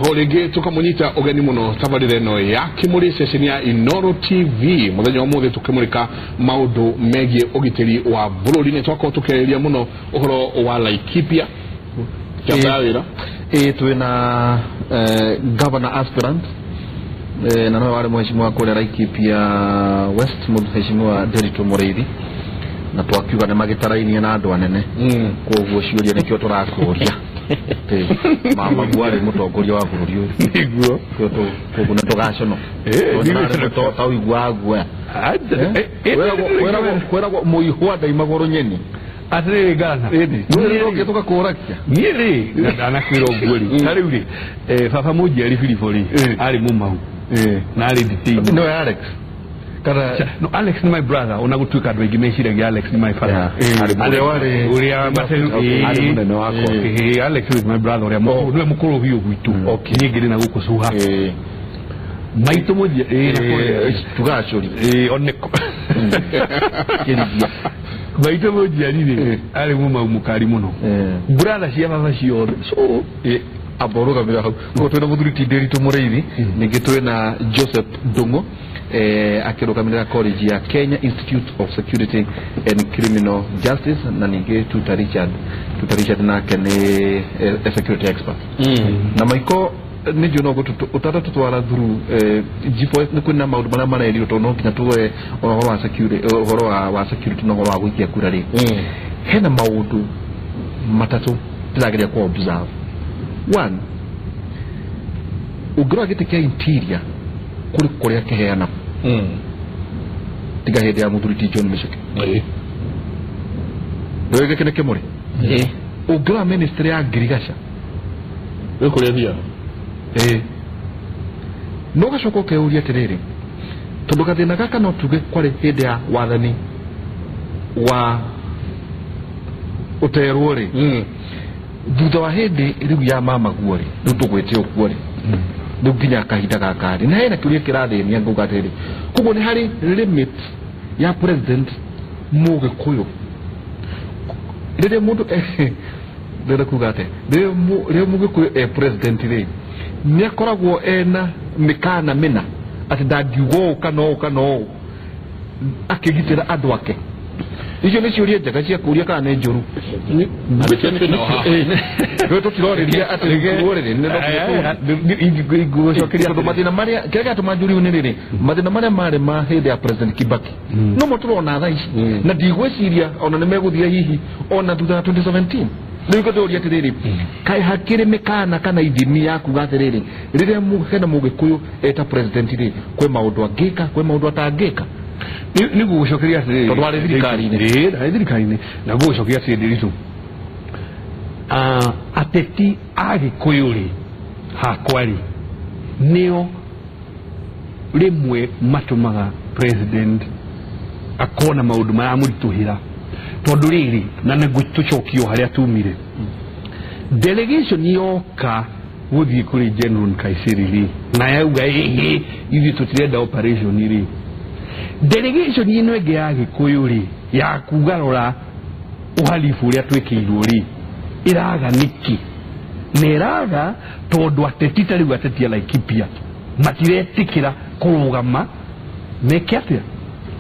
O rĩngĩ tũkamũnyita ũgeni mũno tabarĩra ĩno ya Kĩmũrĩ ceceni ya Inooro TV. Mũthenya wa ũmũthĩ tũkĩmũrĩka maũndũ megiĩ ũgitĩri wa bũrũri. Nĩ twakorwo tũkĩarĩria mũno ũhoro wa Laikipia kĩamba ya wĩra. Ĩ twĩna governor aspirant, na nowe warĩ mheshimiwa kũrĩa Laikipia West, mheshimiwa Nderitu Mũrĩithi, na twakiuga nĩ magĩtarainie na andũ anene, koguo ciũria nĩkĩo tũrakũria. Mama arĩ mũtongoria wa bũrũri ũyũ. Nĩguo. Koguo nĩ tũgacono ta ũiguaga guoya. Kwĩragwo mũihwa ndaimagwo rũnyeni. Atĩrĩrĩ ngana. Ĩndĩ tũgakũragia. Niĩ rĩ ndanakwĩra ũguo rĩ, ta rĩu rĩ, baba mũnjiari Filipo rĩ arĩ mũmau na arĩ detained. No Alex kana? No, Alex ni my brother, ona gutuika andũ aingĩ meciragia Alex ni my father. Ũrĩa warĩ ũrĩa arĩ mũnene wakwa. Alex is my brother, ũrĩa mũkũrũ, nĩwe mũkũrũ biũ gwitũ. Niĩ ngĩrĩ na gũkũ cuha maitũ mũnjia tugacũri. Oneko maitũ mũnjiari rĩ arĩ mũmau mũkari mũno, brother cia baba ciothe, so amba ũrũgamĩra hau. Koguo twĩna mũthuri ti Nderitu Mũrĩithi, ningĩ twĩna Joseph Ndung'u, akĩrũgamĩrĩra college ya Kenya Institute of Security and Criminal Justice, na ningĩ Tuta Richard. Tuta Richard nake nĩ security expert. Na Maiko nĩ njũĩ no ũtaratũtwara through G4S, nĩ kwĩna maũndũ marĩa marerirwo, tondũ no nginya tuoe ũhoro wa security, ũhoro wa security na ũhoro wa gũikia kura rĩ. Hena maũndũ matatũ ndĩrageria ku observe. One, ũngĩrora gĩtĩ kĩa interior kũrĩ kũrĩa kĩheanagwo tiga hĩndĩ ya mũthuri ti John Miceke. Ndũĩ gĩkĩ nĩ kĩmũrĩ. Ũngĩrora ministry ya ngirigaca wĩ kũrĩa thiaga. No ũgacoka ũkeyũria atĩrĩrĩ, tondũ gathĩna gaka no tuge kwarĩ hĩndĩ ya wathani wa ũterwo rĩ, thutha wa hĩndĩ rĩu ya mamaguo rĩ, rĩu tũgwĩte ũguo rĩ, rĩu nginya kahinda gaka rĩ, na hena kĩũria kĩrathĩnia ngauga atĩrĩrĩ, koguo nĩ harĩ limit ya president mũgĩkũyũ rĩrĩa mũndũ, ndĩrenda kuga atĩ rĩrĩa mũgĩkũyũ e president rĩ, nĩ akoragwo ena mĩkana mĩna atĩ ndangiuga ũũ kana ũũ kana ũũ akĩgitĩra andũ ake. Icio nĩ ciũria njega cia kũria kana nĩ njũru? Rĩu tũtirorĩria atĩ rũrĩrĩ. Ngũgũcokeria. Tondũ mathĩna marĩa, kĩrĩa gĩatũma njũriu nĩ rĩrĩ, mathĩna marĩa marĩ ma hĩndĩ ya President Kibaki no mo tũrona thaa ici, na ndigwĩciria ona nĩ megũthira hihi ona thutha wa 2017. Rĩu ngũthũria atĩrĩrĩ, kaĩ hakĩrĩ mĩkana kana ithimi ya kuga atĩrĩrĩ, rĩrĩa hena mũgĩkũyũ eta president rĩ, kwĩ maũndũ angĩka, kwĩ maũndũ atangĩka? Nĩ ngũgũcokeria atĩrĩrĩ. Tondũ warĩ thirikari-inĩ. Ĩĩ, ndarĩ thirikari-inĩ, na ngũgũcokeria atĩrĩrĩ Nderitu, ateti a gĩkũyũ rĩ, hakwa rĩ, nĩo rĩmwe matũmaga president akona maũndũ maramũritũhĩra, tondũ rĩrĩ, na nĩguo tũcokio harĩa tumire, delegation yoka gũthiĩ kũrĩ General Nkaissery rĩ, na yauga ĩhĩ ithuĩ tũtirenda operation rĩ, delegation ĩno ĩngĩ ya gĩkũyũ rĩ, ya kuga rora ũhalifu ũrĩa twĩkĩirwo rĩ, ĩraga nĩkĩ? Na ĩraga tondũ ateti ta rĩu ateti a Laikipia matiretĩkĩra kũrũgama meke atĩa,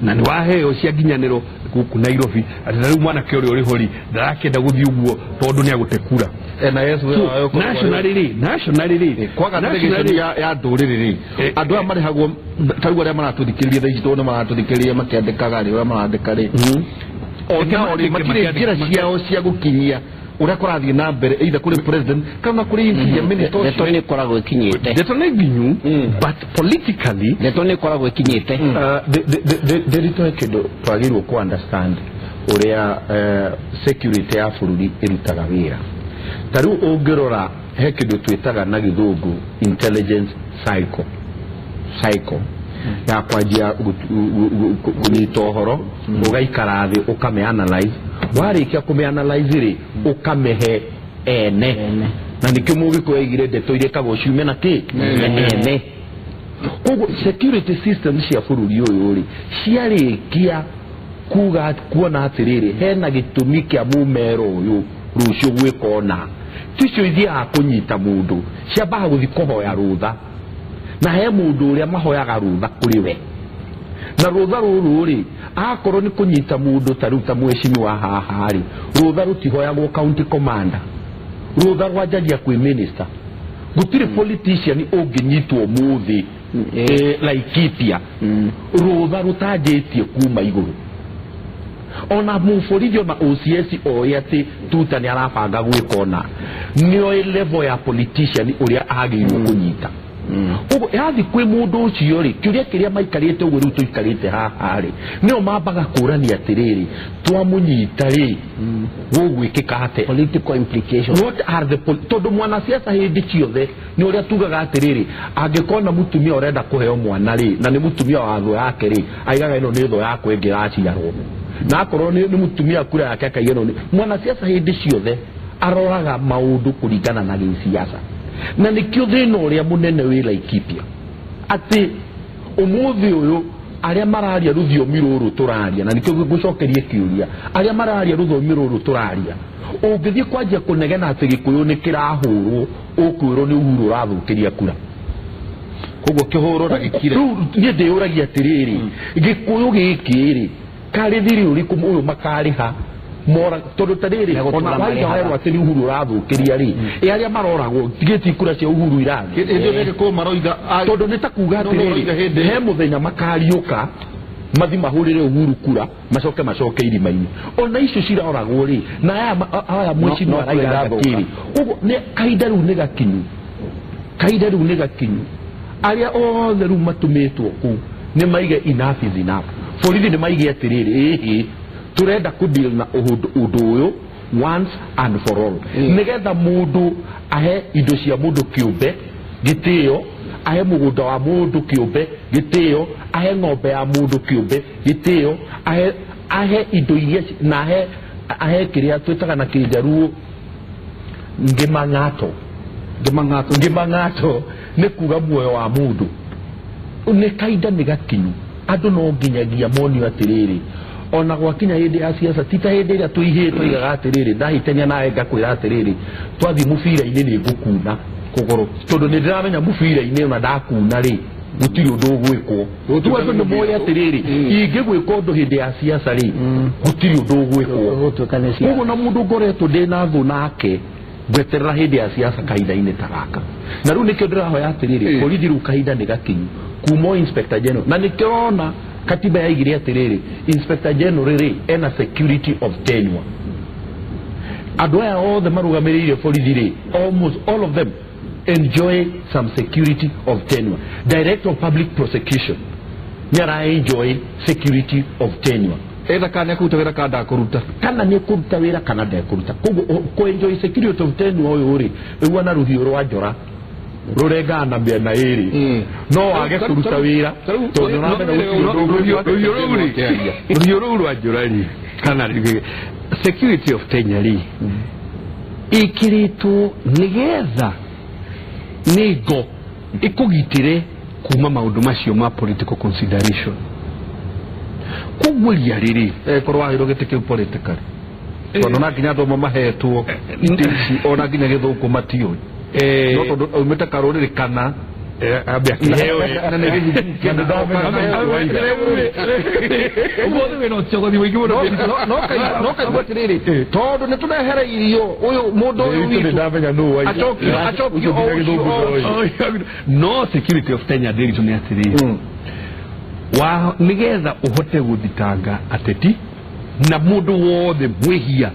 na nĩ waheo cia nginyanĩro gũkũ Nairobi atĩ ta rĩu mwanake ũrĩa ũrĩ ho rĩ, ndarakĩenda gũthiĩ ũguo tondũ nĩ agũte kura. Na Yesu. So, nationally rĩ, nationally rĩ, kwaga delegation ya ndũrĩrĩ rĩ, andũ aya marĩhagwo ta rĩu arĩa maratũthikĩrĩria thaa ici, tondũ nĩ maratũthikĩrĩria makĩandĩkaga rĩ, ũrĩa marandĩka rĩ, onao rĩ matirĩ njĩra ciao cia gũkinyia ũrĩa kũrathiĩ na mbere either kũrĩ president kana kũrĩ interior minister. Ndeto ũcio. Nĩ ĩkoragwo ĩkinyĩte. Ndeto nĩ nginyu, but politically Ndeto nĩ ĩkoragwo ĩkinyĩte. Ndĩritũ he kĩndũ twagĩrĩirwo ku understand ũrĩa security ya bũrũri ĩrutaga wĩra. Ta rĩu ũngĩrora he kĩndũ twĩtaga na gĩthũngũ intelligence cycle ya kwanjia kũnyita ũhoro, ũgaikara thĩ ũkame analyze, warĩkia kũme analyze rĩ, ũkamĩhe ene, na nĩkĩo mũgĩkũyũ aigire ndeto irekagwo ciume na kĩ ene. Koguo security system cia bũrũri ũyũ rĩ, ciarĩkia kuga kuona atĩrĩrĩ, hena gĩtũmi kĩa mũmero ũyũ rũciũ gwĩka ũna, Ticio ithiaga kũnyita mũndũ, ciambaga gũthiĩ kũhoya rũtha, na he mũndũ ũrĩa mahoyaga rũtha kũrĩ we. Na rũtha rũrũ rĩ, akorwo nĩ kũnyita mũndũ ta rĩu ta mheshimiwa haha rĩ, rũtha rũtihoyagwo county commander, rũtha rwanjagia kwĩ minister. Gũtirĩ politician ũngĩnyitwo mũthĩ Laikipia rũtha rũtanjĩtie kuma igũrũ. Ona mũborithi ona OCS oĩ atĩ tuta nĩ arabanga gwĩka ona nĩoĩ level ya politician ũrĩa agĩrĩirwo kũnyita. Ũguo yathi kwĩ mũndũ ũcio rĩ, kĩũria kĩrĩa maikarĩte ũguo rĩu tũikarĩte haha rĩ, nĩo mambaga kũrania atĩrĩrĩ, twamũnyita rĩ, gũgwĩkĩka atĩa? Political implications. What are the tondũ mwanasiasa hĩndĩ ciothe nĩ ũrĩa tugaga atĩrĩrĩ, angĩkona mũtumia ũrenda kũheo mwana rĩ, na nĩ mũtumia wa thũ yake rĩ, aigaga ĩno nĩ thũ yakwa ĩngĩ ĩraciarwo, na akorwo nĩ mũtumia kura yake akaiga ĩno nĩ mwanasiasa. Hĩndĩ ciothe aroraga maũndũ kũringana na gĩsiasa, na nĩkĩo thĩna ũrĩa mũnene wĩ Laikipia atĩ ũmũthĩ ũyũ arĩa mararia rũthiomi rũrũ tũraria, na nĩkĩo ngũcokerie kĩũria, arĩa mararia rũthiomi rũrũ tũraria, ũngĩthiĩ kwanjia kũnegena atĩ Gĩkũyũ nĩ kĩrahũrwo, ũkwĩrwo nĩ Uhuru ũrathũkĩria kura. Koguo kĩhũrwo na gĩkire. Rĩu niĩ ndĩyũragia atĩrĩrĩ, Gĩkũyũ gĩkĩ rĩ, karĩ thirĩ ũrĩkũ ũyũ makarĩha mora, tondũ ta rĩrĩ Megũtũra ona waiga marĩhaga. werwo atĩ nĩ Uhuru ũrathũkĩria rĩ, ĩ arĩa maroragwo tigĩti kura cia Uhuru irathiĩ. Hĩndĩ ĩyo Gĩkũyũ maroiga Tondũ nĩ ta kuga No, maroiga atĩrĩrĩ, hĩndĩ he mũthenya makariũka mathi mahũrĩre Uhuru kura, macoke macoke irima-inĩ. Ona icio ciroragwo rĩ, na aya mheshimiwa no araiga kura kĩrĩ ũguo nĩ kahinda rĩu nĩ gakinyu, kahinda rĩu nĩ gakinyu, arĩa othe rĩu matũmĩtwo kũu nĩ maige enough is enough. Borithi nĩ maige atĩrĩrĩ, ĩhĩ, tũrenda kũdeal na ũndũ ũyũ once and for all, nĩgetha mũndũ ahe indo cia mũndũ kĩũmbe gĩtĩo, ahe mũgũnda wa mũndũ kĩũmbe gĩtĩo, ahe ng'ombe ya mũndũ kĩũmbe gĩtĩo, ahe indo iria na ahe kĩrĩa twĩtaga na kĩnjaruo ngĩma ng'ato. Ngĩma ng'ato nĩ kuga muoyo wa mũndũ. Nĩ kahinda nĩ gakinyu, andũ no nginyagia monio atĩrĩrĩ, ona gwakinya hĩndĩ ya siasa ti ta hĩndĩ ĩrĩa tũihĩte tũigaga atĩrĩrĩ, ndahĩtania nawe ngakwĩra atĩrĩrĩ, twathiĩ mũbira-inĩ nĩ ngũkuna kũgũrũ, tondũ nĩ ndĩramenya mũbira-inĩ ona ndakuna rĩ, gũtirĩ ũndũ ũgwĩkwo. Rĩu andũ nĩ moĩ atĩrĩrĩ, ingĩgwĩka ũndũ hĩndĩ ya siasa rĩ, gũtirĩ ũndũ ũgwĩkwo. Gũtuĩka nĩ Koguo na mũndũ ngoretwo ndĩ na thũ nake ngweterera hĩndĩ ya siasa kahinda-inĩ ta gaka, na rĩu nĩkĩo ndĩrahoya atĩrĩrĩ, borithi rĩu kahinda nĩ gakinyu kuma o inspector general, na nĩkĩo ũrona katiba yaigire atĩrĩrĩ, inspector general rĩ ena security of tenure. Andũ aya othe marũgamĩrĩire borithi rĩ, almost all of them enjoy some security of tenure. Director of public prosecution nĩ ara enjoy security of tenure. Either kana nĩ ekũruta wĩra kana ndakũruta. Kana nĩ ekũruta wĩra kana ndekũruta. Koguo kũ enjoy security of tenure ũyũ rĩ, ĩguana rũhiũ rwa njora rũrengaga na mĩena ĩrĩ, no wage kũruta wĩra tondũ ũramenya gũtirĩ ũndũ ũgwĩka. Rũhiũ rũu rwa njora rĩ, kana security of tenure rĩ, ĩkĩrĩtwo nĩgetha nĩ ngo ĩkũgitĩre kuma maũndũ macio ma political consideration. Koguo ria rĩrĩ Korwo waheirwo gĩtĩ kĩu politically, tondũ na nginya andũ amwe mahetwo itĩ ici ona nginya gĩthũngũ matiũĩ, no tondũ aumĩte karũrĩrĩ kana ambe akĩheo. Na nĩ gĩthingithia. Ũmũthĩ wĩna ũcogothi mũingĩ mũno. No kaigua atĩrĩrĩ, tondũ nĩ tũrehereirio ũyũ mũndũ ũyũ Ndĩritũ witũ ndamenya nũ waiga. Acokio Ũcio o nginya ũcio gĩthũngũ o ndoĩ. ũcio. No security of tenure, ndĩritũ nĩ atĩrĩrĩ, wa nĩgetha ũhote gũthitanga ateti na mũndũ wothe mwĩhia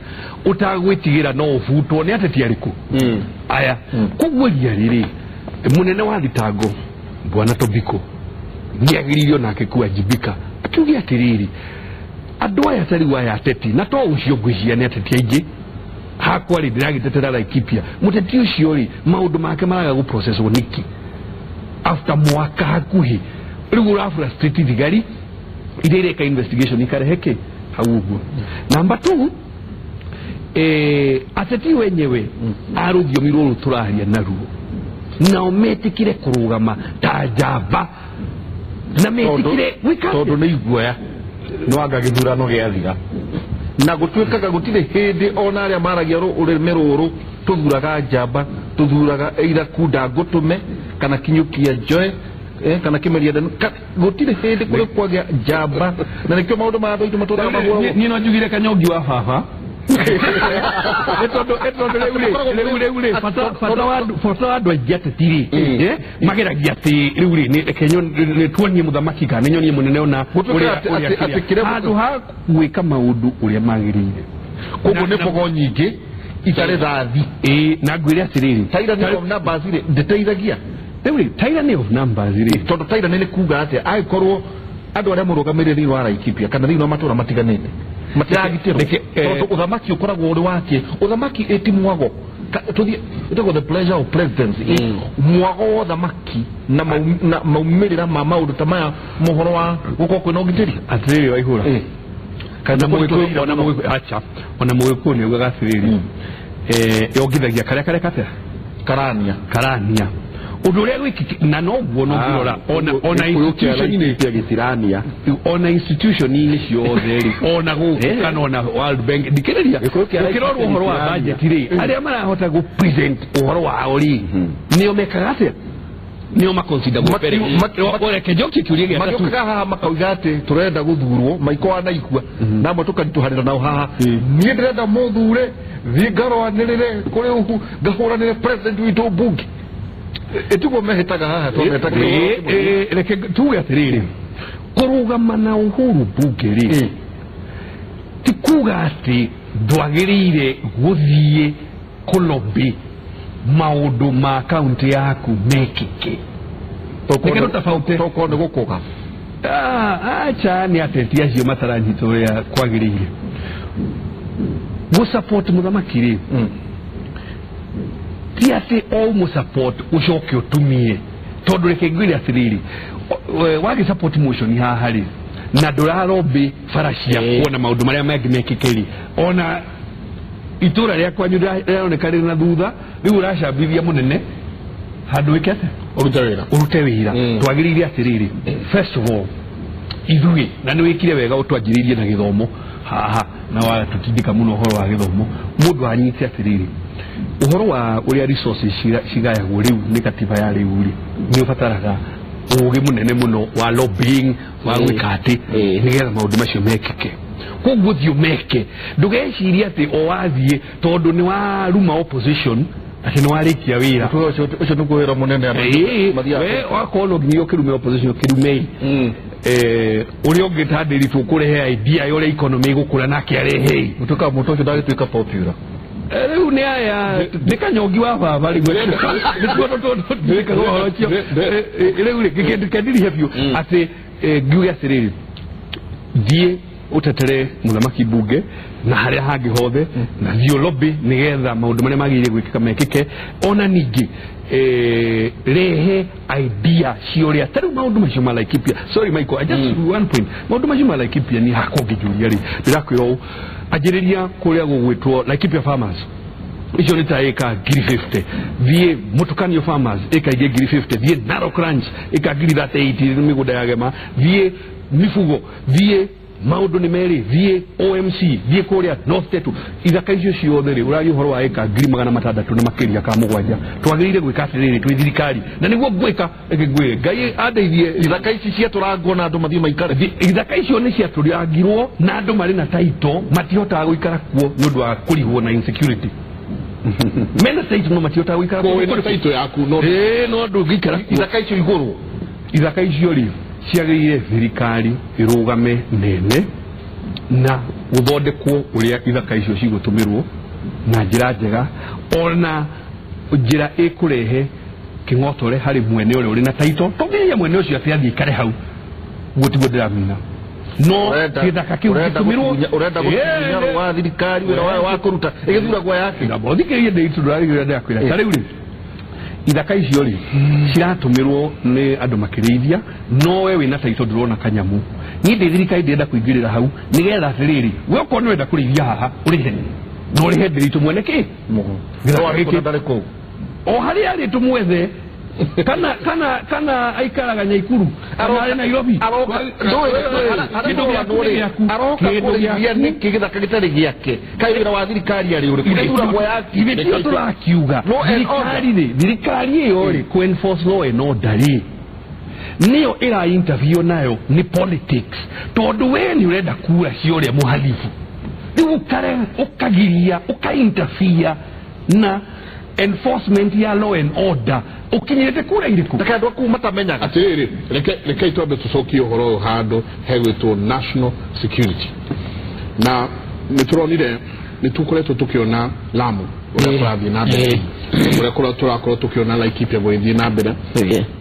ũtagwĩtigĩra no ũbutwo nĩ ateti arĩkũ aya. Koguo ria rĩrĩ, mũnene wa thitango bwana Tobiko nĩagĩrĩirio nake kuwajibika, akiuge atĩrĩrĩ, andũ aya ta rĩu aya ateti, na to ũcio ngwĩciria nĩ ateti aingĩ hakwa rĩ, ndĩragĩtetera Laikipia, mũteti ũcio rĩ, maũndũ make maraga gũprocesswo nĩkĩ after mwaka hakuhĩ? Rĩu ũra frustrate thigari iria ireka investigation ikarehe kĩ hau ũguo. Number two, ateti wenyewe a rũthiomi rũrũ tũraria naruo, nao metĩkire kũrũgama ta njamba na metĩkire gwĩka Tondũ nĩ iguoya no anga gĩthurano gĩathira. Na gũtuĩkaga gũtirĩ hĩndĩ ona arĩa maragia rũrĩmĩ rũrũ Tuthuraga njamba, tuthuraga either kunda ngutume kana kinyukia joy kana kimeria ndanu. Gutire hindi kuri kwagia njamba na nikio maundu ma andũ aitũ matũraga magũragwo. Niĩ no njugire Kanyongi wa baba. Rĩu rĩ bata wa andũ aingĩ ateti rĩ mageragia atĩ rĩu rĩ reke nĩ tuonie mũthamaki kana nĩ nyonie mũnene ona ũrĩa handũ ha gwĩka maũndũ ũrĩa magĩrĩire. Koguo nĩ mbogo nyingĩ itarĩ thathi. Na ngwĩre atĩrĩrĩ, tyranny of numbers rĩ ndĩteithagia. Rĩu rĩ tyranny of numbers rĩ tondũ tyranny nĩ kuga atĩa angĩkorwo andũ arĩa mũrũgamĩrĩire thĩinĩ wa Laikipia kana thĩinĩ wa matũra matiganĩte matiragitĩrwo tondũ ũthamaki ũkoragwo ũrĩ wake. Ũthamaki ĩti mwago tũthiĩ ĩtagwo the pleasure of presidency, mwago wa ũthamaki na maumĩrĩra ma maũndũ ta maya mohoro wa gũkorwo kwĩna ũgitĩri. Atĩrĩrĩ Waihũra, ona mũgĩkũyũ nĩ augaga atĩrĩrĩ, yongithagia karĩa kareka atĩa karania karania ũndũ ũrĩa wĩkĩki na noguo no ngĩrora ona institution-inĩ ona institution-inĩ ciothe rĩ ona gũkũ kana ona World Bank ndikĩrĩria ũkĩrorwo ũhoro wa budget rĩ arĩa marahota gũ present ũhoro wao rĩ nĩo mekaga atĩa nĩo maconsider mbere. Reke njokie kĩũria gĩa gatatũ. Magĩũkaga haha makauga atĩ tũrenda gũthurwo maiko wa Naikua namwe tũkaritũhanĩra nao haha, niĩ ndĩrenda mũthure thiĩ ngarũanĩrĩre kũrĩ uhu ngahũranĩre president witũ mbunge. Ĩtiguo mehĩtaga haha twametaga. Reke tuge atĩrĩrĩ, kũrũgama na Uhuru mbunge rĩ ti kuga atĩ ndwagĩrĩire gũthiĩ kũlobby maũndũ ma kaunti yaku mekĩke. Tokorwo nĩ gũkũga. Acha nĩ ateti acio mataranyita ũrĩa kwagĩrĩire. Gũ-support mũthamaki rĩ ti atĩ o ũmũ-support ũcoke ũtumie, tondũ reke ngwĩre atĩrĩrĩ, wagĩ support motion haha rĩ na ndũrarobĩ bara ciaku ona maũndũ marĩa mangĩ mekĩke rĩ, ona itũra rĩa kwanyu rĩroneka rĩrĩ na thutha, rĩu ũracambithia mũnene handũ wĩke atĩa ũrute wĩra. Twagĩrĩire atĩrĩrĩ, first of all ithuĩ na nĩ wĩkire wega ũtwanjĩrĩirie na gĩthomo haha na watũtindĩka mũno ũhoro wa gĩthomo, mũndũ anyite atĩrĩrĩ ũhoro wa ũrĩa resources cigayagwo rĩu nĩ katiba ya rĩu rĩ nĩ ũbataraga ũgĩ mũnene mũno wa lobbying wa gwĩka atĩ nĩgetha maũndũ macio mekĩke. Koguo thiĩ ũmeke, ndũgecirie atĩ o wathiĩ tondũ nĩ waruma opposition atĩ nĩ warĩkia wĩra. Ũcio nĩguo wĩra mũnene andũ We wakorwo no nginya ũkĩrume opposition ũkĩrume ũrĩa ũngĩ ta Ndiritu ũkũrehe idea ya ũrĩa economy ĩgũkũra nake arehe gũtuĩka mũndũ ũcio ndagĩtuĩka popular. Rĩu nĩ aya nĩ Kanyongi wa baba rĩu nĩkuo tũtwĩkaga ũhoro ũcio. Rĩu rĩ kendirihe biũ atĩ ngiuge atĩrĩrĩ, thiĩ ũtetere mũthamaki mbunge na harĩa hangĩ hothe na thiĩ lobby nĩgetha maũndũ marĩa magĩrĩire gwĩkĩka mekĩke. Ona ningĩ rehe idea cia ũrĩa ta rĩu maũndũ macio ma Laikipia. Sorry Michael, I just one point. Maũndũ macio ma Laikipia ni hakwa ngĩnjũria rĩ ndĩrakwĩra ũũ, anjĩrĩria kũrĩa gũgwĩtwo Laikipia Farmers icio nĩ ta ĩka 50,000, thiĩ Mũtukanio Farmers ĩka ingĩ 50,000, thiĩ Narok Ranch ĩka 38,000 mĩgũnda ya gema, thiĩ Mifugo, thiĩ maũndũ nĩ merĩ, thiĩ OMC, thiĩ kũrĩa North Tetu. Ithaka icio ciothe rĩ ũragia ũhoro wa ĩka 600,000 na makĩria ka 7. Twagĩrĩire gwĩka atĩrĩrĩ twĩ thirikari na nĩguo ngwĩka, reke ngwĩre Ngai andeithie. Ithaka ici ciatũrangwo na andũ mathiĩ maikare. Ithaka icio nĩ ciatũrangirwo na andũ marĩ na title matihotaga gũikara kuo nĩ ũndũ wa kũrigwo na insecurity. Mena title no matihotaga gũikara kuo. Wĩna title yaku no no ndũngĩikara kuo. Ithaka icio igũrũ, ithaka icio rĩ ciagĩrĩire thirikari ĩrũgame nene na gũthondekwo ũrĩa ithaka icio cigũtũmĩrwo na njĩra njega, ona njĩra ĩkũrehe kĩng'otore harĩ mwene ũrĩa ũrĩ na title. Tũngĩria mwene ũcio atĩ athiĩ aikare hau, ũguo tiguo ndĩramina. No gĩthaka kĩu gĩtũmĩrwo ũrenda gũtunya wa thirikari wĩra wayo wa kũruta ĩgĩthuragwo yake. Thikĩrĩria ndĩitũ ndũrarigĩrĩria ndĩrakwĩra. Ta rĩu rĩ ithaka icio rĩ ciratũmĩrwo nĩ andũ makĩrĩithia, no we wĩna title ndũrona kanyamu. Niĩ ndĩ thirikari ndĩrenda kũingĩrĩra hau nĩgetha atĩrĩrĩ, we okorwo nĩ ũrenda kũrĩithia haha ũrĩhe na ũrĩhe Ndiritu mwene kĩ o harĩa arĩ tũmwethe Kana kana kana aikaraga Nyaikuru kana Nairobi. Aroka aroka kũrĩithia nĩkĩ gĩthaka gĩtarĩ gĩake kaĩ wĩra wa thirikari arĩ ũrĩkũ ĩthuragwo yake ithuĩ tũrakiuga thirikari rĩ thirikari ĩyo rĩ kũ enforce law and order rĩ nĩyo ĩra interview nayo nĩ politics tondũ we nĩ ũrenda kura cia ũrĩa mũhalifu rĩu ũkagiria ũka-interfere na enforcement ya law and order ukinyirite kura iriku reke andu aku matamenyaga atiriri reke twambe tucokie uhoro uyu handu hegwitwo national security na nituronire nitukoretwo tukiona Lamu uria kurathie na mbere uria turakorwo tukiona Laikipia gwithie na mbere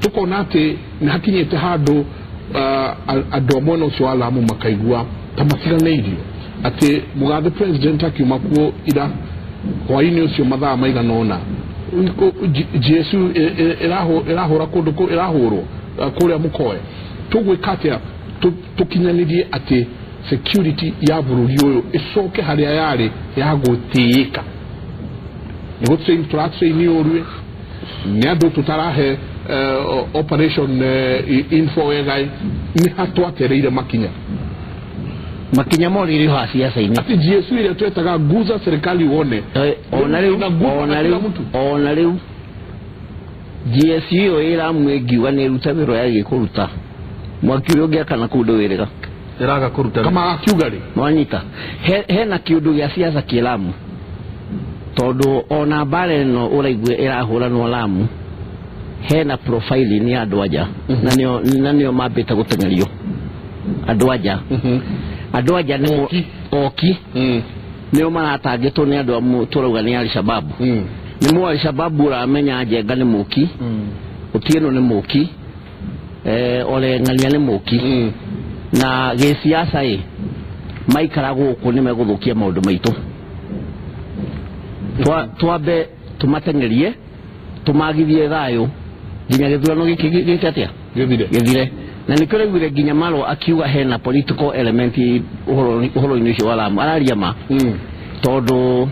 tukona ati ni hakinyite handu andu a mwena ucio wa Lamu makaigua ta matiganĩirio ati mugathe president akiuma kuo ira hwainĩ ũcio mathaa maigana ũna GSU ĩrahũra kũndũ ĩrahũrwo kũrĩa mũkoe tũgwĩka atĩa tũkinyanĩrie atĩ security ya bũrũri ũyũ ĩcoke harĩa yarĩ ya gũtĩĩka nĩ gũtrain tũratrain ũruĩ nĩ andũ tũtarahe operation info wega nĩ hatwatereire makinya makinya morire ha siasa-inĩ ati GSU ĩrĩa twetaga guza serikali wone ona rĩu ona rĩu GSU ĩyo ĩramwĩngiuga nĩ ĩruta wĩra yagĩ kũruta mwaki ũrĩa ũngĩakana kũu ndũwĩrĩga ĩraga kũruta kama akiuga rĩ nwanyita hena kĩũndũ gĩa siasa kĩ Lamu tondũ ona mbara ĩno ũraigua ĩrahũranwo Lamu hena profile nĩ andũ anja na nĩo mambĩte gũteng'erio andũ anja andũ anja nĩ oki nĩo maratangĩtwo nĩ andũ a tũrauga nĩ Alshababu nĩ mũ Alshababu ũramenya Njenga nĩ mũki Otieno nĩ mũki Ole Ng'ania nĩ mũki na gĩsiasa ĩ maikara gũkũ nĩ megũthũkia maũndũ maitũ twambe tũmateng'erie tũmagithie thayũ nginya gĩthurano gĩkĩ gĩke atĩa gĩthire na nĩkĩo raiguire nginya Marwa akiuga hena political element ũhoro-inĩ ũcio wa Lamu araria ma tondũ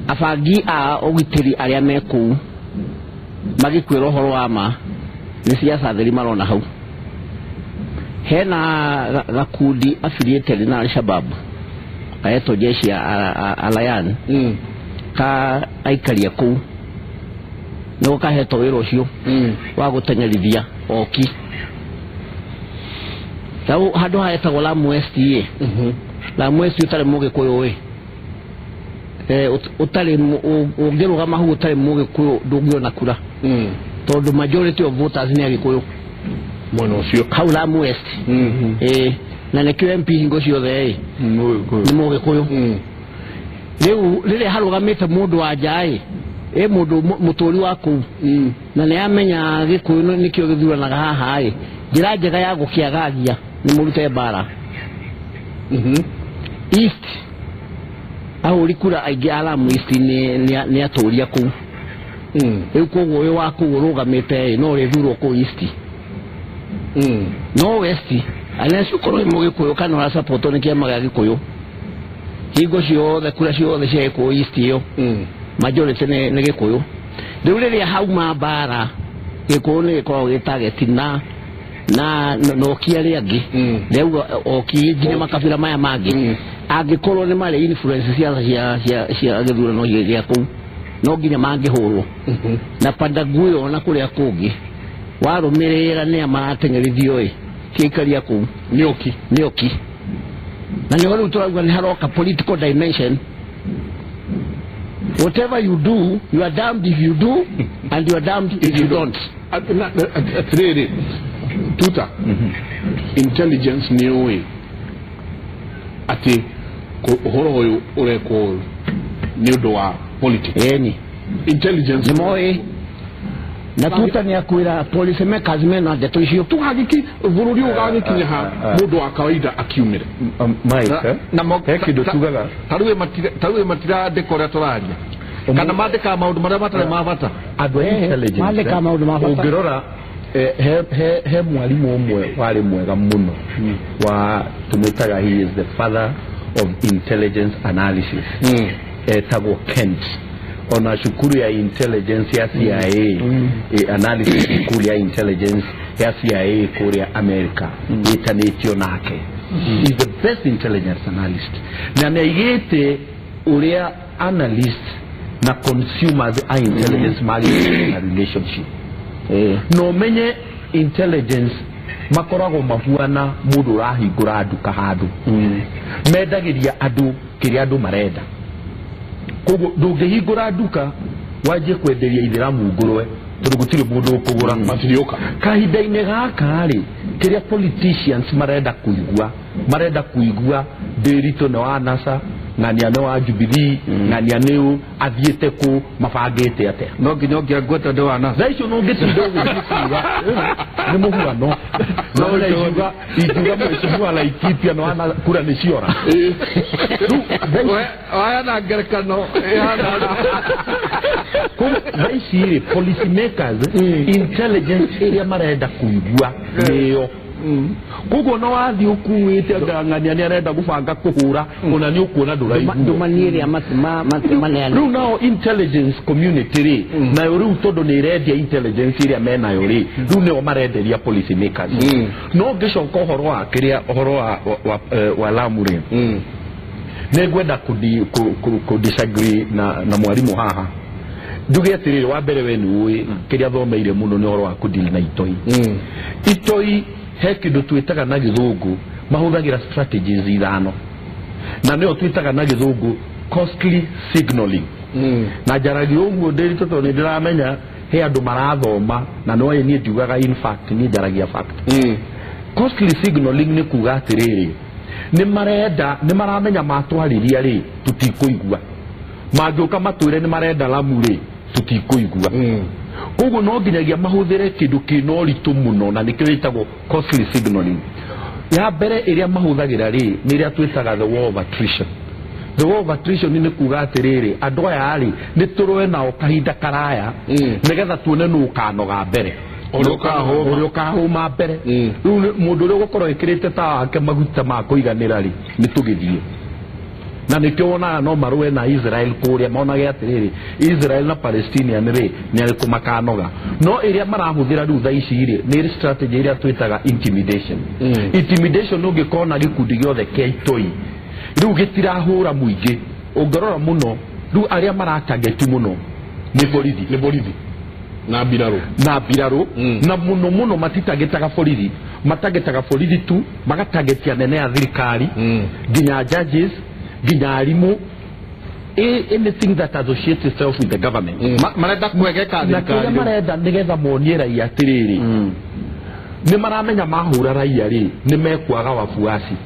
abangi a ũgitĩri arĩa me kũu magĩkwĩra ũhoro wa ma nĩ siasa theri marona hau hena gakundi affiliated na Al-Shabaab kaetwo jeshi ya Alayan ka aikaria kũu nĩgo kahetwo wĩra ũcio wa gũteng'erithia oki Tau handũ haetagwo Lamu West ĩ Lamu West ũtarĩ mũgĩkũyũ ĩ ũtarĩ ũngĩrũgama hau ũtarĩ mũgĩkũyũ ndũngĩona kura tondũ majority of voters nĩ agĩkũyũ mwena ũcio hau Lamu West na nĩkĩo MP hingo ciothe ĩ nĩ mũgĩkũyũ rĩu rĩrĩa harũgamĩte mũndũ wa nja ĩ ĩ mũndũ mũtũri wa kũu na nĩ amenya gĩkũyũ nĩkĩo gĩthuranaga haha ĩ njĩra njega ya gũkĩagagia nĩ mũrute mbara East ahũri kura aingĩ a Lamu East nĩ atũria kũu rĩu koguo ũyũ wa kũu ũrũgamĩte ĩ no ũrĩthurwo kũu East no West unless ũkorwo wĩ mũgĩkũyũ kana ũrasapotwo nĩ kĩama gĩa gĩkũyũ hingo ciothe kura ciothe cia gĩkũyũ East ĩyo majority nĩ gĩkũyũ rĩu rĩrĩa hauma mbara gĩkũyũ nĩ gĩkoragwo gĩ target na noki arĩa angĩ rĩu oki nginya makabira maya mangĩ angĩkorwo nĩ marĩ influence cia gĩthurano gĩa kũu no nginya mangĩhũrwo na Pandaguyo na kũrĩa kũngĩ warũmĩrĩra nĩa marateng'erithio ĩ kĩikaria kũu nĩ oki na nĩho rĩu tũrauga nĩ haroka political dimension. Whatever you do, you are damned if you do and you are damned if you don't. Atirĩrĩ tuta intelligence nĩ ũĩ atĩ ũhoro ũyũ ũrekwo nĩ ũndũ wa politics ĩni intelligence nĩ moĩ na tuta nĩ akwĩra policy makers mena ndeto icio tũgagĩki bũrũri ũyũ ũgagĩkinya ha mũndũ wa kawaida akiumĩre Mike he kĩndũ tugaga tarĩu matirandĩka ũrĩa tũraria kana mandĩkaga maũndũ marĩa matarĩ ma bata andũ a intelligence mandĩkaga maũndũ ma bata ũngĩrora he mwalimu ũmwe warĩ mwega mũno wa tũmwĩtaga he is the father of intelligence analysis etagwo Kent Ona cukuru ya intelligence ya CIA, analysis school ya intelligence ya CIA kũrĩa America ĩtanĩtio nake. Is the best intelligence analyst, na nĩaigĩte ũrĩa analyst na consumers a intelligence magĩte na relationship. No menye intelligence makoragwo mahuana mũndũ ũrahingũra nduka handũ, mendagĩria andũ kĩrĩa andũ marenda. Koguo ndũngĩhingũra nduka wanjie kwenderia ithĩramu ngũrwe tondũ gũtirĩ mũndũ ũkũgũra. Matirĩũka. Kahinda-inĩ gaka rĩ, kĩrĩa politicians marenda kũigua, marenda kũigua Ndĩritũ nĩ wa NASA, ng'ania nĩ wa Jubilee, ng'ania nĩ ũ, athiĩte kũ, mabangĩte atĩa. No nginya ũngĩangweta ndĩ wa NASA. Thaa icio no ũngĩtinda ũgĩthiĩ kuga nĩ mũhuano, no ingiuga ingiuga mheshimiwa Laikipia nĩ wana kura nĩ ciora. Waya na ngerekano thaa ici rĩ, policy makers intelligence ĩrĩa marenda kũigua nĩyo. Koguo no wathiĩ ũkuĩte anga ng'ania nĩ arenda gũbanga kũhũra, ona nĩ ũkuona ndũraigua. Ndũmani ĩrĩa maneana. Rĩu nao intelligence community rĩ, nayo rĩu tondũ nĩ ĩrendia intelligence ĩrĩa menayo rĩ, rĩu nĩo marenderia policy makers. No ngĩcoka ũhoro wa kĩrĩa ũhoro wa Lamu rĩ, nĩ ngwenda kũ disagree na mwarimũ haha. Njuge atĩrĩrĩ, wa mbere we nĩ ũĩ kĩrĩa thomeire mũno nĩ ũhoro wa kũdeal na itoi. Itoi he kĩndũ twĩtaga na gĩthũngũ mahũthagĩra strategies ithano, na nĩyo twĩtaga na gĩthũngũ costly signaling. Na njaragia ũguo Ndĩritũ tondũ nĩ ndĩramenya he andũ marathoma, na no niĩ ndiugaga in fact, niĩ njaragia fact. Costly signaling nĩ kuga atĩrĩrĩ, nĩ marenda, nĩ maramenya matwarĩria rĩ tũtikũigua, mangĩũka matwĩre nĩ marenda Lamu rĩ tũtikũigua. Koguo no nginyagia mahũthĩre kĩndũ kĩna ũritũ mũno, na nĩkĩo gĩtagwo costly signaling. Ya mbere ĩrĩa mahũthagĩra rĩ nĩ ĩrĩa twĩtaga the war of attrition. The war of attrition nĩ kuga atĩrĩrĩ, andũ aya rĩ nĩ tũrũe nao kahinda karaya nĩgetha tuone nũ ũkanoga mbere, ũrĩa ũkahũma mbere. Rĩu mũndũ ũrĩa ũgũkorwo ĩkĩrĩte tawa wake maguta ma kũiganĩra rĩ nĩ tũgĩthiĩ. Na nĩkĩo wonaga no marũe na Israel kũrĩa, monage atĩrĩrĩ Israel na Palestinian rĩ nĩ arĩkũ makanoga. No ĩrĩa marahũthĩra rĩu thaa ici rĩ nĩ strategy ĩrĩa twĩtaga intimidation. Intimidation ũngĩkona gĩkundi gĩothe kĩa itoi rĩu gĩtirahũra mũingĩ, ũngĩrora mũno rĩu arĩa maratageti mũno nĩ borithi, nĩ borithi na mbirarũ, na mbirarũ. Na mũno mũno matitagetaga borithi, matagetaga borithi tu, magatagetia nene ya thirikari, nginya judges, nginya arimũ, anything that associates itself with the government. Marenda kwegeka na kĩrĩa thirikari. Marenda nĩgetha monie raia atĩrĩrĩ, nĩ maramenya mahũra raia rĩ nĩ mekwaga wafuasi,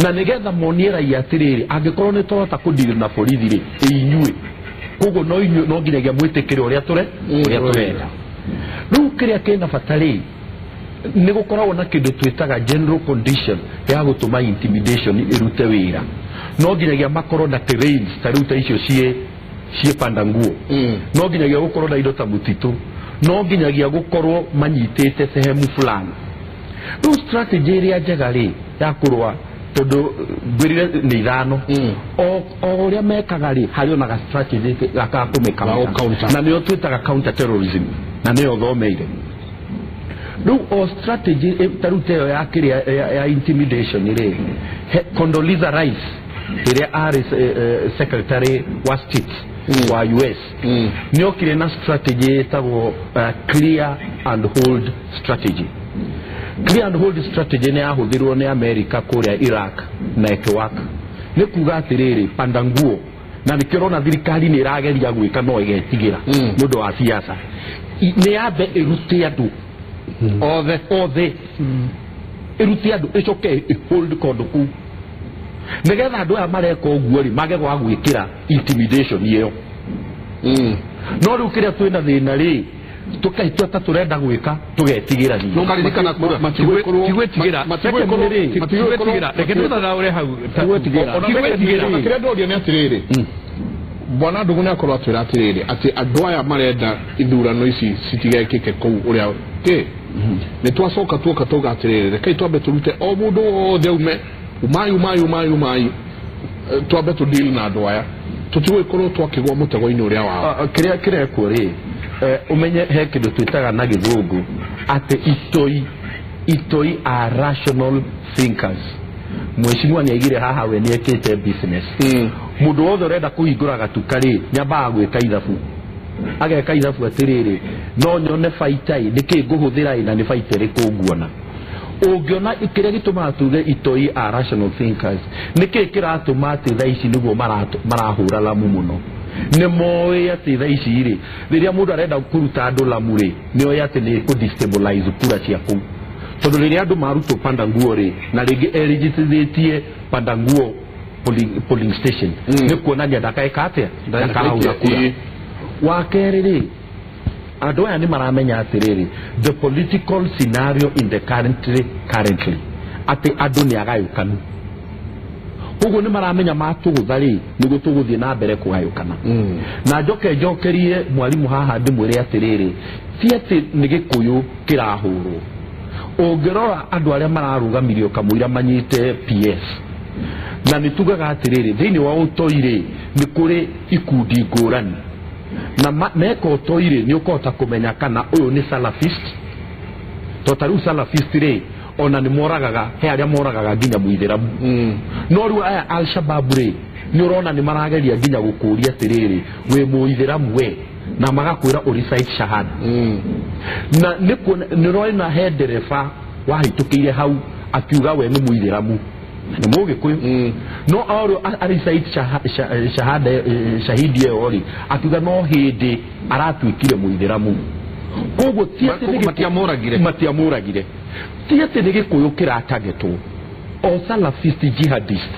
na nĩgetha monie raia atĩrĩrĩ, angĩkorwo nĩ twahota kũdeal na borithi rĩ ĩ inyuĩ, koguo no inyuĩ no nginyagia mwĩtĩkĩre ũrĩa tũre ũrĩa tũrenda. Rĩu kĩrĩa kĩna bata rĩ nĩ gũkoragwo na kĩndũ twĩtaga general condition ya gũtũma intimidation ĩrute wĩra. No nginyagia makorwo na terrains ta rĩu ta icio ciĩ panda nguo, no nginyagia gũkorwo na indo ta mũtitũ, no nginyagia gũkorwo manyitĩte sehemu fulani. Rĩu strategy ĩrĩa njega rĩ ya kũrũa, tondũ ngwĩrire nĩ ithano, o ũrĩa mekaga rĩ harĩ ona ga strategy gaka Ga gũ-counter. Na nĩyo twĩtaga counter terrorism, na nĩyo thomeire. Rĩu o strategy ta rĩu ta ĩyo ya kĩrĩa ya intimidation rĩ, Condoleezza Rice ĩrĩa arĩ secretary wa state wa US nĩ okire na strategy ĩtagwo clear and hold strategy. Clear and hold strategy nĩ yahũthĩrwo nĩ America kũrĩa Iraq na ĩkĩwaka. Nĩ kuga atĩrĩrĩ, panda nguo, na nĩkĩo ũrona thirikari nĩ ĩrageria gwĩka no ĩgetigĩra nĩ ũndũ wa siasa. Nĩ yambe ĩrute andũ othe, othe, ĩrute andũ, ĩcoke ĩhold kũndũ kũu nĩgetha andũ aya mareka ũguo rĩ mage gwa gwĩkĩra intimidation ĩyo. No rĩu kĩrĩa twĩna thĩna rĩ, tũkaitua ta tũrenda gwĩka tũgetigĩra ningĩ. Ũkaririkana kura Tigwĩtigĩra, tigwĩtigĩra, reke tũthathaũre hau. Tigwĩtigĩra. Tigwĩtigĩra. Kĩrĩa ndoria nĩ atĩrĩrĩ, bwana Ndung'u nĩ akorwo atwĩra atĩrĩrĩ atĩ andũ aya marenda ithurano ici citigekĩke kũu ũrĩa kĩ nĩ twacoka tuoka tauga atĩrĩrĩ, rekei twambe tũrute o mũndũ wothe aume umai umai umai umai. Twambe tũ deal na andũ aya. Tũtigũgĩkorwo twakĩgwa mũtego-inĩ ũrĩa wao. Kĩrĩa kĩrekwo rĩ, ũmenye he kĩndũ twĩtaga na gĩthũngũ atĩ itoi are rational thinkers. Mheshimiwa nĩaigire haha we nĩekĩte business. Mũndũ wothe ũrenda kũhingũra gatuka rĩ, nĩambaga gwĩka ithabu. Ageka ithabu atĩrĩrĩ, no nyone baita ĩ, nĩkĩ ngũhũthĩra ĩ, na nĩ baita ĩrĩkũ nguona. Ũngĩona kĩrĩa gĩtũmaga tuge itoi are rational thinkers, nĩkĩ kĩratũma atĩ thaa ici nĩguo marahũra Lamu mũno? Nĩ moĩ atĩ thaa ici rĩ, rĩrĩa mũndũ arenda kũruta andũ Lamu rĩ, nĩoĩ atĩ nĩ kũ destabilize kura cia kũu. Tondũ rĩrĩa andũ marutwo panda nguo rĩ, na rĩngĩ erigitithĩtie panda nguo polling station, nĩ kuonania ndakaĩka atĩa, ndakahũra kura. Wa kerĩ rĩ, andũ aya nĩ maramenya atĩrĩrĩ, the political scenario in the currently atĩ andũ nĩ agayũkanu. Koguo nĩ maramenya matũgũtha rĩ, nĩguo tũgũthiĩ na mbere kũgayũkana. Na njoke njokerie mwarimu haha ndĩmwĩre atĩrĩrĩ, ti atĩ nĩ Gĩkũyũ kĩrahũrwo. Ũngĩrora andũ arĩa mararũgamirio kamũira manyite PS, na nĩ tugaga atĩrĩrĩ, thĩinĩ wa ũtoi rĩ, nĩ kũrĩ ikundi ngũrani. Na meka ũtoi rĩ, nĩ ũkũhota kũmenya kana ũyũ nĩ salafist. To ta rĩu salafist rĩ, ona nĩ moragaga, he arĩa moragaga nginya mũithĩramu. No rĩu aya Al-Shabaab rĩ, nĩ ũrona nĩ marageria nginya gũkũria atĩrĩrĩ, wĩ mũithĩramu we, na magakwĩra ũ recite shahada. Na nĩ ũrona he ndereba wahĩtũkĩire hau akiuga we nĩ mũithĩramu, nĩ mũgĩkũyũ. No orĩo arecite shahada, shahidi ĩyo rĩ, akiuga no hĩndĩ aratuĩkire mũithĩramu. Koguo ti atĩ matiamũragire. Ti atĩ nĩ Gĩkũyũ kĩratagetwo. O salafist jihadist,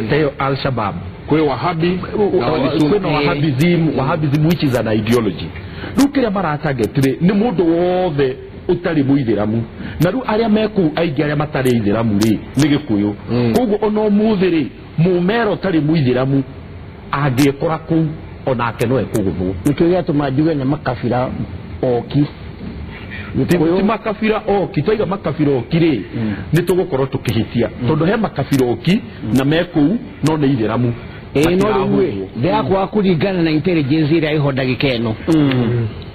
tayo Al-Shabaab. Kwĩ Wahabi na Wahabism, Wahabism which is an ideology. Rĩu kĩrĩa maratarget rĩ, nĩ mũndũ wothe ũtarĩ mũithĩramu. Na rĩu arĩa me kũu aingĩ arĩa matarĩ aithĩramu rĩ, nĩ Gĩkũyũ. Koguo ona ũmũthĩ rĩ, mũmera ũtarĩ mũithĩramu angĩkora kũu onake no ekũgũthwo. Nĩkĩo gĩatũma njuge nĩ makabira oki. Ti makabira oki, twaiga makabira oki rĩ, nĩ tũgũkorwo tũkĩhĩtia. Tondũ he makabira oki na me kũu no nĩ ithĩramu. No rĩu ĩ, ndĩrakwaga kũringana na intelligence ĩrĩa ĩho ndagĩka ĩno.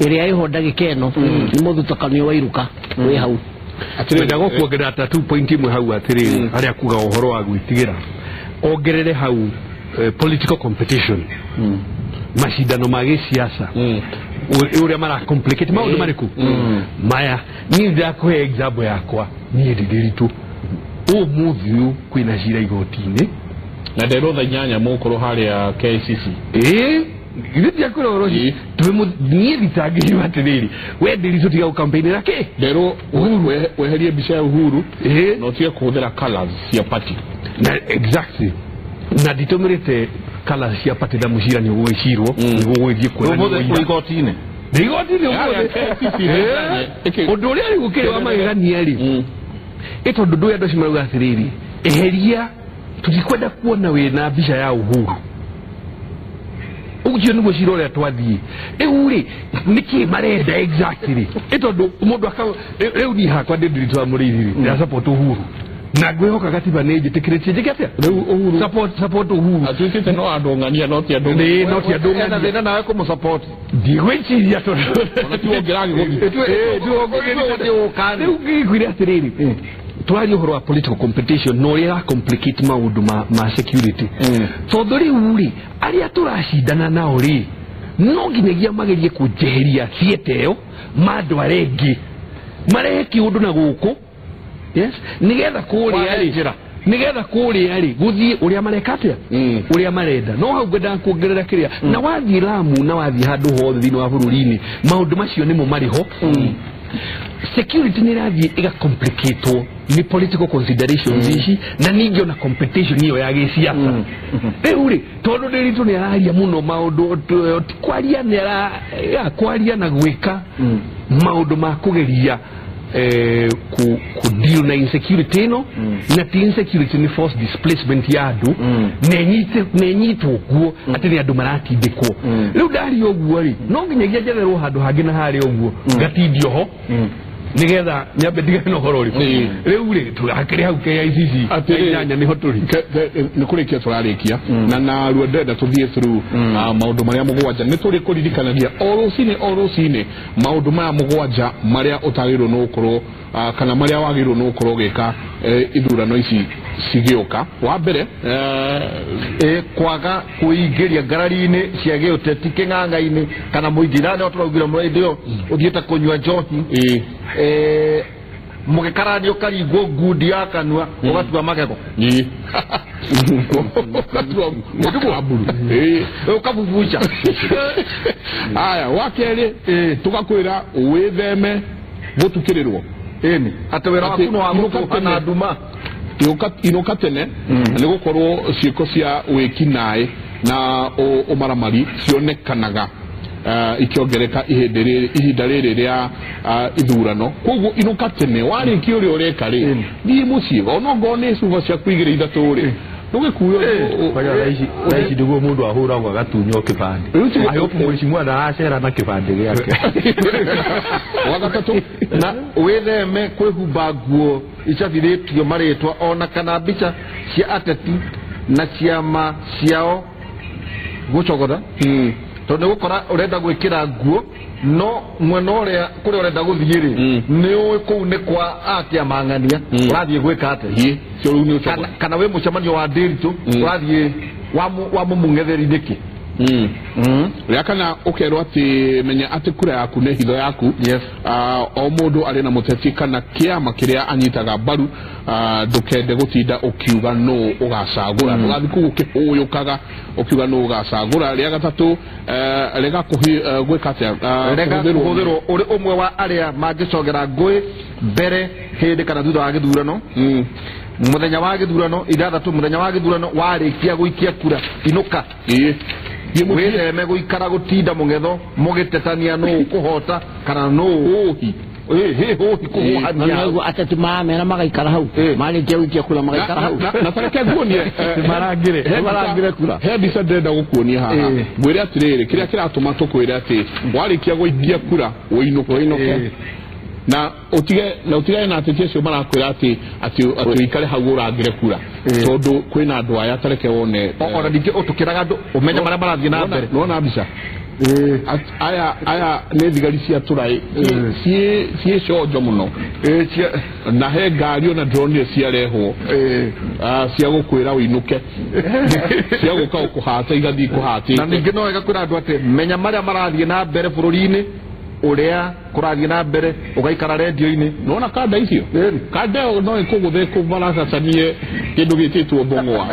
Ĩrĩa ĩho ndagĩka ĩno nĩ mũthutũkanio wa iruka wĩ hau. Twenda gũkuongerera ta 2 point imwe hau atĩrĩrĩ, harĩa kuga ũhoro wa gwĩtigĩra. Ongerere hau political competition. Macindano ma gĩciaca. Ũrĩa mara complicate maũndũ marĩkũ? Maya, niĩ ndĩrakũhe example yakwa, niĩ ndĩ Ndĩritũ. Ũmũthĩ ũyũ kwĩna cira igoti-inĩ. Na nderwo thaa inyanya mũgũkorwo harĩa KICC. Githĩ tiakwĩra ũhoro ũcio? Niĩ thitangĩirwo atĩrĩrĩ, we Ndĩritũ tiga gũkampenĩra kĩ? Nderwo weherie mbica ya Uhuru na ũtige kũhũthĩra colours cia party. Na exactly. Na nditũmĩrĩte colours cia party na mũcira nĩ ũgũgĩcirwo, nĩguo ũgũgĩthiĩ kuona nĩ igoti-inĩ. Nĩ igoti-inĩ ũmũthĩ. Ũndũ ũrĩa rĩu ũkĩrĩ wa magegania rĩ, ĩ tondũ ndũĩ andũ acio marauga atĩrĩrĩ, eheria, tũtikwenda kuona wĩna mbica ya Uhuru. Ũcio nĩguo cira ũrĩa twathiĩ. Rĩu rĩ, nĩkĩ marenda exactly? Ĩ tondũ mũndũ rĩu niĩ hakwa ndĩ Ndĩritũ wa Mũrĩithi rĩ, ndĩra support Uhuru. Na ngwĩhoka gatiba nĩ njĩtĩkĩrĩtie njĩke atĩa? Rĩu Uhuru support Uhuru. Atuĩkĩte no andũ ng'ania no ti andũ. Nĩ no ti andũ ng'ania. Ena thĩna nawe kũmũsupport. Ndigwĩciria tondũ ona ti ũngĩragĩgũthiĩ. Rĩu ngĩkwĩre atĩrĩrĩ, twaria ũhoro wa political competition na ũrĩa ĩra complicate maũndũ ma security. Tondũ rĩu rĩ, arĩa tũracindana nao rĩ, no nginyagia magerie kũnjeheria theatre ĩyo, mandware ĩngĩ, marehe kĩũndũ na gũkũ. Yes, nĩgetha kũrĩa rĩ, nĩgetha kũrĩa rĩ, gũthiĩ ũrĩa mareka atĩa? Ũrĩa marenda. No hau ngwendaga kuongerera kĩrĩa. Na wathiĩ Lamu na wathiĩ handũ hothe thĩinĩ wa bũrũri-inĩ, maũndũ macio nĩmo marĩ ho. Security nĩ ĩrathiĩ ĩgacomplicatwo nĩ political considerations ici, na ningĩ ona competition ĩyo ya gĩciaca. Rĩu rĩ, tondũ Ndĩritũ nĩ araria mũno maũndũ, kwaria nĩ ara, kwaria na gwĩka maũndũ ma kũgeria ku deal na insecurity ĩno, na ti insecurity nĩ forced displacement ya andũ, na ĩnyitwo guo atĩ nĩ andũ maratindĩkwo. Rĩu ndaria ũguo rĩ, no nginyagia njetherwo handũ hangĩ na harĩa ũguo ngatindio ho. Nigetha nyambe ndigane na ũhoro ũrĩkũ. Rĩu rĩ tũrakĩrĩ hau KICC. Inyanya nĩho tũrĩ. Nĩ kũrĩkia tũrarĩkia na narua ndĩrenda tũthiĩ through maũndũ marĩa mũgwanja nĩ tũrĩ kũririkanagia o rũcinĩ maũndũ maya mũgwanja marĩa ũtagĩrĩirwo nĩ gũkorwo kana marĩa wagĩrĩirwo nĩ gũkorwo ũgĩka ithurano ici cigĩũka. Wa mbere kwaga kuingĩria ngarari-inĩ cia gĩũteti kĩng'ang'a-inĩ kana mũingĩ na nĩho tũraugire mũno hĩndĩ ĩyo ũthiĩte kũnyua njohi mũgĩkarania ũkaringwo ngundi ya kanua ũgatua magego ũkabubuca. Aya wa kerĩ tũgakwĩra wĩtheme gũtukĩrĩrwo. Ĩni atĩ wĩra waku nĩ wa gũkũha na nduma. Inũka tene nĩ gũkorwo ciĩko cia wĩkinaĩ na ũmaramari cionekanaga ikĩongereka ihinda rĩrĩ rĩa ithurano. Koguo inũka tene warĩkia ũrĩa ũreka rĩ thiĩ mũciĩ ona ongorwo nĩ cuba ciaku igĩrĩ ithatũ rĩ ndũgĩkue. Thaa ici nĩguo mũndũ ahũragwo agatunywo kĩbandĩ. I hope mheshimiwa ndaracera na kĩbandĩ gĩake. Wa gatatũ na wĩtheme kwĩhumba nguo icabithĩtio marĩtwa ona kana mbica cia ateti na ciama ciao gũcogotha tondũ nĩ gũkora ũrenda gwĩkĩra nguo no mwena ũrĩa kũrĩa ũrenda gũthiĩ rĩ nĩ ũĩ kũu nĩ kwa akĩama ng'ania ũrathiĩ gwĩka atĩa kana wĩ mũcemanio wa ndĩritũ ũrathiĩ wa mũmũng'etheri nĩkĩ. Rĩa kana ũkerwo atĩ menya atĩ kura yaku nĩ hitho yaku. O mũndũ arĩ na mũteti kana kĩama kĩrĩa anyitaga mbaru ndũkende gũtinda ũkiuga nũ ũgacagũra ndũgathiĩ kũu ũkĩhũyũkaga ũkiuga nũ ũgacagũra. Rĩa gatatũ rega gwĩka atĩa rega kũhũthĩrwo ũrĩ ũmwe wa arĩa mangĩcogera ngũĩ mbere hĩndĩ kana thutha wa gĩthurano. Mũthenya wa gĩthurano ithathatũ mũthenya wa gĩthurano warĩkia gũikia kura inũka wĩtheme gũikara gũtinda mũng'etho mũgĩtetania nũ kũhota kana nũ ũhi hũhi kũhũhania ateti maramera magaikara hau marĩkia gũikia kura magaikara hau na tareke nguonie marangĩre kura. He mbica ndĩrenda gũkuonia haha ngwĩre atĩrĩrĩ kĩrĩa kĩratũma tũkwĩre atĩ warĩkia gũikia kura ũinũke na utigane na ateti acio marakwĩra atĩ atĩ ũikare hau ũrangĩre kura tondũ kwĩna andũ aya tareke wone ona ningĩ ũtũkĩraga andũ ũmenye marĩa marathiĩ na mbere. Nĩwona mbica aya nĩ thigari cia tũraĩ ciĩ conjo mũno na he ngari ona ndĩronire ciarehwo cia gũkwĩra ũinũke cia gũka ũkũhata igathiĩ kũhatĩte. Na ningĩ no wega kwĩra andũ atĩ menya marĩa marathiĩ na mbere bũrũri-inĩ ũrĩa kũrathiĩ na mbere ũgaikara rendio-inĩ. Nĩwona kanda icio kanda ĩyo no ĩkũgũthe kũbaracacanie kĩndũ gĩtĩtwo mbong'oa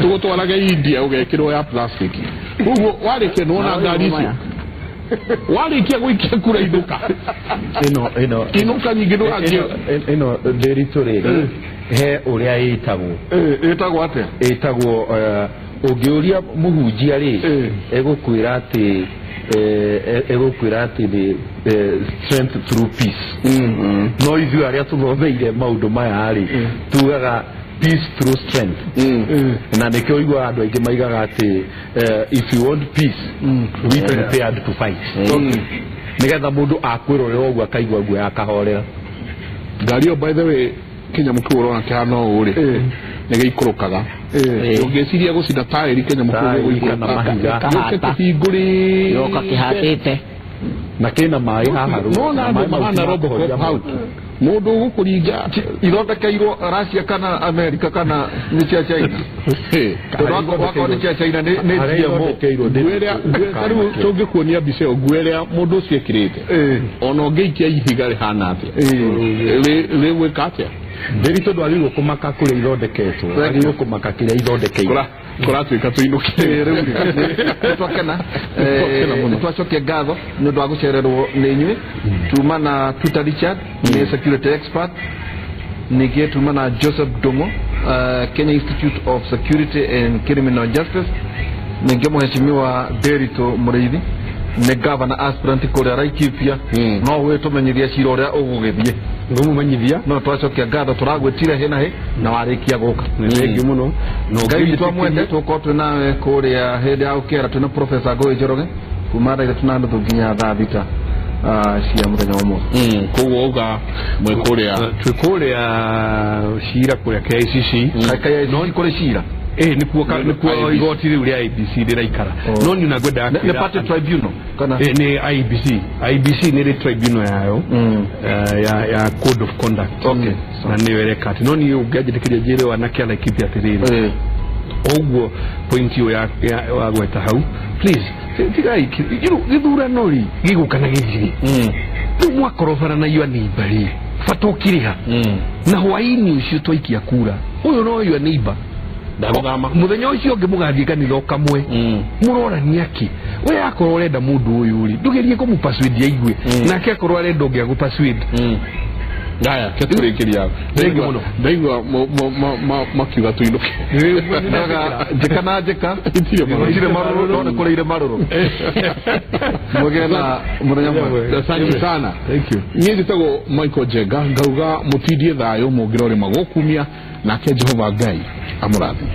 tũgũtwarage India ũgekĩrwo ya plastic. Koguo warĩkia nĩwona ngari icio warĩkia gũikia kura inũka inũka nyingĩ ndũgathiĩ ĩno ndĩritũ rĩ he ũrĩa ĩtagwo ĩtagwo atĩa ĩtagwo ũngĩũria mũhunjia rĩ egũkwĩra atĩ egũkwĩra atĩ nĩ strength through peace. No ithuĩ arĩa tũthomeire maũndũ maya rĩ tugaga peace through strength. Na nĩkĩo ũiguaga andũ aingĩ maigaga atĩ if you want peace be prepared to fight. Nĩgetha mũndũ akwĩrorera ũguo akaigua guoya akahorera. Ngari ĩyo by the way kĩnyamũ kĩu ũrona kĩhana ũũ rĩ nĩ gĩikũrũkaga ũngĩciria gũcinda taĩri kĩnyamũ kĩu gĩgũikũrũka gĩũke kĩhingũrĩte gĩoka kĩhatĩte na kĩna maĩ haha nona andũ mahana Robocop hau mũndũ ũgũkũringa ithondekeirwo Russia kana America kana nĩ cia China tondũ akorwo nĩ cia China nĩ GMO. Rĩu tũngĩkuonia mbica ĩyo nguo ĩrĩa mũndũ ũcio ekĩrĩte ona ũngĩikia ihiga rĩhana atĩa rĩgwĩka atĩa. Ndĩritũ ndwagĩrĩirwo kũmaka kũrĩa ithondeketwo wagĩrĩirwo kũmaka kĩrĩa ithondekeirwo kũratuĩka tũinũke. Rĩu nĩtwakena nĩtwacokia ngatho nĩ ũndũ wa gũcererwo nĩ inyuĩ. Tuma na Tuta Richard nĩ security expert, ningĩ tuma na Joseph Ndung'u Kenya Institute of Security and Criminal Justice, ningĩ mũheshimiwa Nderitu Mũrĩithi nĩ governor aspirant kũrĩa Laikipia no wĩtũmenyithia cira ũrĩa ũgũgĩthiĩ ngũmũmenyithia no twacokia ngatho tũragwĩtire hĩ na hĩ na warĩkia gũka. Nĩ thengiũ mũno Ngai witũ amwende tũgũkorwo twĩ nawe kũrĩa hĩndĩ ya gũkĩra twĩna Professor Ngũgĩ Njoroge kuma thaa 3:30 nginya thaa 6. cia muthenya wa umuthi. Koguo uga mwe kuria twi kuria cira kuria KICC kaya no kuri cira nikuo nikuo igoti riu ria IBC riraikara no ni na ngwendaga nĩ party tribunal kana ni IBC ni ri tribunal yayo ya code of conduct. Okay. Na niyo ĩreka atĩ no niĩ ũngĩanjĩtĩkĩria njĩre wanake a Laikipia atĩrĩrĩ ũguo point ĩyo ya gweta hau please tigai gĩthurano rĩ gĩgũka na gĩthire rĩu mwakorobana na your neighbor rĩ bata ũkĩrĩha na hwaĩ-inĩ ũcio twaikia kura ũyũ no your neighbor ndaguthama muthenya ucio ungi mugathie kanitha kamwe murorania ki we akorwo urenda mundu uyu ri ndugerie kumupersuade aigue nake akorwo arenda ungi agupersuade. Ngaya keturikiria Thengi muno. Ndaigua makiuga tuinuke njĩka na njĩka Itirĩ marũrũ. itirĩ marũrũ no nĩ kũrĩ irĩ marũrũ. Mũgĩe na mũthenya mwega. Asante sana. Thank you. Niĩ njĩtagwo Michael Njenga ngauga mũtindie thayũ mũngĩrorĩma gũkumia nake Jehova Ngai amũrathime.